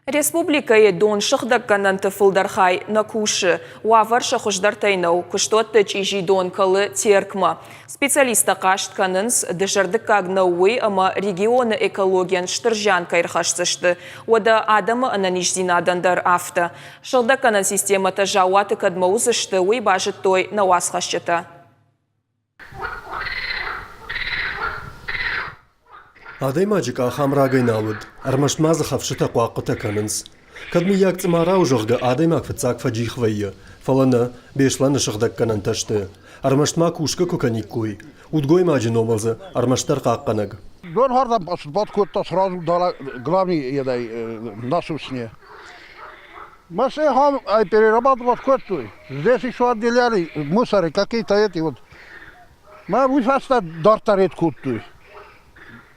Республикӕйы донсыгъдӕггӕнӕнты фылдӕр хай нӕ кусы. Уавӕр сӕ хуыздӕртӕй нӕу, куыстуӕтты чъизи дон кӕлы Теркмӕ. Специалисттӕ хъаст кӕнынц, дызӕрдыггаг нӕу уый, ӕмӕ регионы экологийӕн стыр зиан кӕй ӕрхӕсдзысты. Уӕдӕ адӕмы ӕнӕниздзинадӕн дӕр афтӕ. Сыгъдӕггӕнӕн системӕтӕ заууаты кӕдмӕ уыдзысты, уый базыдтой нӕ уацхӕсджытӕ. Адӕймаджы къах ам рагӕй нал уыд, ӕрмӕст ма дзы хӕфсытӕ хъуахъхъытӕ кӕнынц. Кӕд мыййаг цъымара у, зӕгъгӕ, адӕймаг фыццаг фӕджих вӕййы, фӕлӕ нӕ, Беслӕны сыгъдӕггӕнӕнтӕ сты. Ӕрмӕст ма кусгӕ куы кӕниккой. Удгоймаджы номыл дзы ӕрмӕстдӕр хъахъхъӕнӕг. Донхӕрдӕм сбадт кодта сразу главный едӕй насусне. Мы с эхом перерабатывать кодтой. Здесь еще отделяли мусоры какие-то эти вот. Мӕ уый фӕстӕ дарддӕр ед кодтой.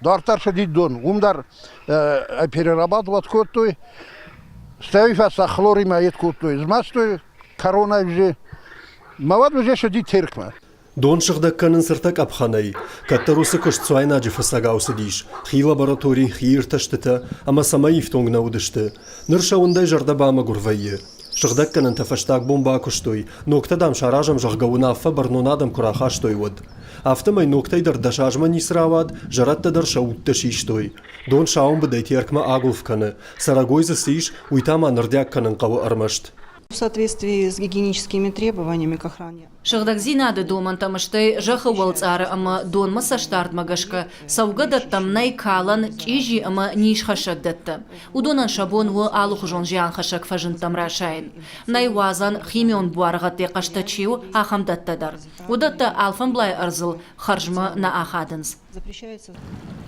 Дарддӕр цыди дон. Уым дӕр перерабатывать кодтой. Стӕй уый фӕстӕ хлоримӕ ед кодтой. Змӕстой кӕронӕй уже. Мӕ уӕд уже цыди Теркмӕ. Дон сыгъдӕг кӕнынц ӕртӕ къӕпхӕнӕй. Кӕддӕр уыцы куыст цуайнаджы фыцӕгау цыдис, хи лаборатори, хи иртӕстытӕ ӕмӕ цӕмӕй ифтонг нӕ уыдысты. Ныр сӕ уындӕй зӕрдӕ бамӕгуыр вӕййы. Сыгъдӕггӕнӕнтӕ фӕстаг бон бакуыстой, ногтӕ, дам, саразӕм, зӕгъгӕ, уынаффӕ бӕрнон адӕм куы рахастой, уӕд. Афтӕмӕй ногтӕй дӕр 10 азмӕ ницы рауад, зӕрӕдтӕ дӕр сӕ удтӕ систой. Дон сауымбыдӕй Теркмӕ агуылф кӕны, цӕрӕгой дзы цы ис, уый та ма нырдиаг кӕнын хъӕуы ӕрмӕст. В соответствии с гигиеническими требованиями к охране. Сыгъдӕгдзинады домӕнтӕм стӕй зӕххы уӕлцъары ӕмӕ донмӕ цӕстдардмӕ гӕсгӕ цӕугӕдӕттӕм нӕй калӕн, чъизи ӕмӕ низхӕссӕг дӕттӕ. Уыдонӕн сӕ бон у алыхуызон зианхӕссӕг фӕзындтӕм расайын. Нӕй уадзӕн химион буаргъӕдтӕй хъӕстӕ чи у, ахӕм дӕттӕ дӕр. Уыдӕттӕ алфӕмблай ӕрдзыл хӕрзмӕ нӕ ахадынц.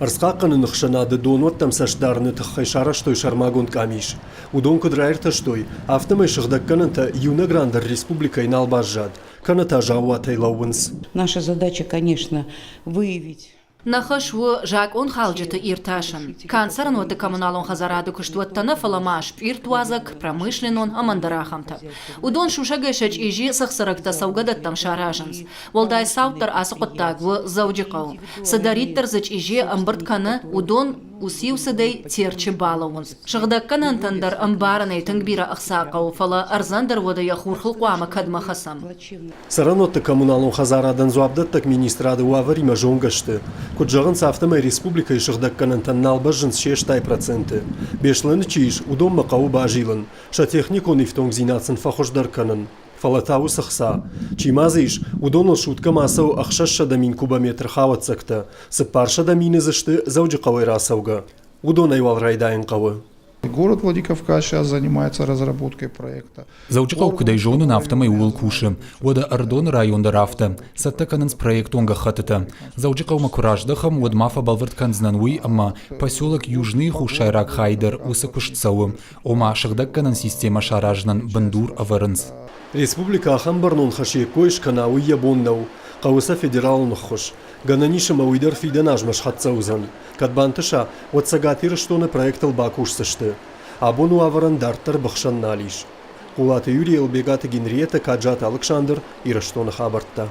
Ӕрдзхъахъхъӕныны ӕхсӕнады донуӕттӕм цӕст дарыны тыххӕй сарӕзтой сӕрмагонд къамис. Уыдон куыд раиртӕстой, афтӕмӕй сыгъдӕггӕнӕнтӕ иунӕг ран дӕр республикӕйы нал баззад, кӕнӕ та заууатӕй лӕууынц. Наша задача, конечно, выявить Нӕ хӕс у закъонхалджыты иртасын. Канд цӕрӕнуӕтты коммуналон хӕдзарады куыстуӕттӕ нӕ, фӕлӕ ма спъиртуадзӕг, промышленнон ӕмӕ ӕндӕр ахӕмтӕ. Уыдон сусӕгӕй сӕ чъизи цыхцырӕгтӕ цӕугӕдӕттӕм саразынц. Уӕлдай цауддӕр ацы хъуыддаг у Дзӕуджыхъӕуы. Цыдӕриддӕр дзы чъизи ӕмбырд кӕны, уыдон уыциу цыдӕй Терчы балӕууынц. Сыгъдӕггӕнӕнтӕн дӕр ӕмбарынӕй тынг бирӕ ӕхца хъӕуы, фӕлӕ ӕрдзӕн дӕр уӕдӕ йӕ хурхыл хъуамӕ кӕдмӕ хӕцӕм. Цӕрӕнуӕтты коммуналон хӕдзарадӕн дзуапдӕттӕг министрады уавӕримӕ зонгӕ сты. Куыд зӕгъынц, афтӕмӕй республикӕйы сыгъдӕггӕнӕнтӕн нал бӕззынц се 60%. Беслӕны чи ис, уыдонмӕ хъӕуы базилын, сӕ техникон ифтонгдзинад сын фӕхуыздӕр кӕнын. Фӕлӕ та уыцы хца, чи ма дзы ис, уыдоныл суткӕмӕ цӕуы 600 000 кубометры хауӕццӕгтӕ, 400 000 дзы сты Дзӕуджыхъӕуӕй рацӕугӕ. Уыдонӕй уал райдайын хъӕуы. Город Владикавказ сейчас занимается разработкой проекта. Дзӕуджыхъӕу куыдӕй зонын, афтӕмӕй ууыл кусы. Уӕдӕ Ӕрыдоны район дӕр афтӕ. Цӕттӕ кӕнынц проектон гӕххӕттытӕ. Дзӕуджыхъӕумӕ куы раздӕхӕм, уӕд ма фӕбӕлвырд кӕндзынӕн уый, ӕмӕ поселок Южныйы хуссайраг хайы дӕр уыцы куыст цӕуы. Ома, сыгъдӕггӕнӕн системӕ саразынӕн бындур ӕвӕрынц. Республикӕ ахӕм бӕрнон хӕс йе ккой скӕна, уый йӕ бон нӕу. Хъӕуы сӕ федералон ӕххуыс. Гӕнӕн ис ӕмӕ уый дӕр фидӕн азмӕ схӕццӕ уыдзӕн. Кӕд бантыса, уӕд Цӕгат Ирыстоны проектыл бакусдзысты. Абоны уавӕрӕн дарддӕр быхсӕн нал ис. Хъулаты Юрий, Ӕлбегаты Генриетӕ, Каджаты Алыксандр, Ирыстоны хабӕрттӕ.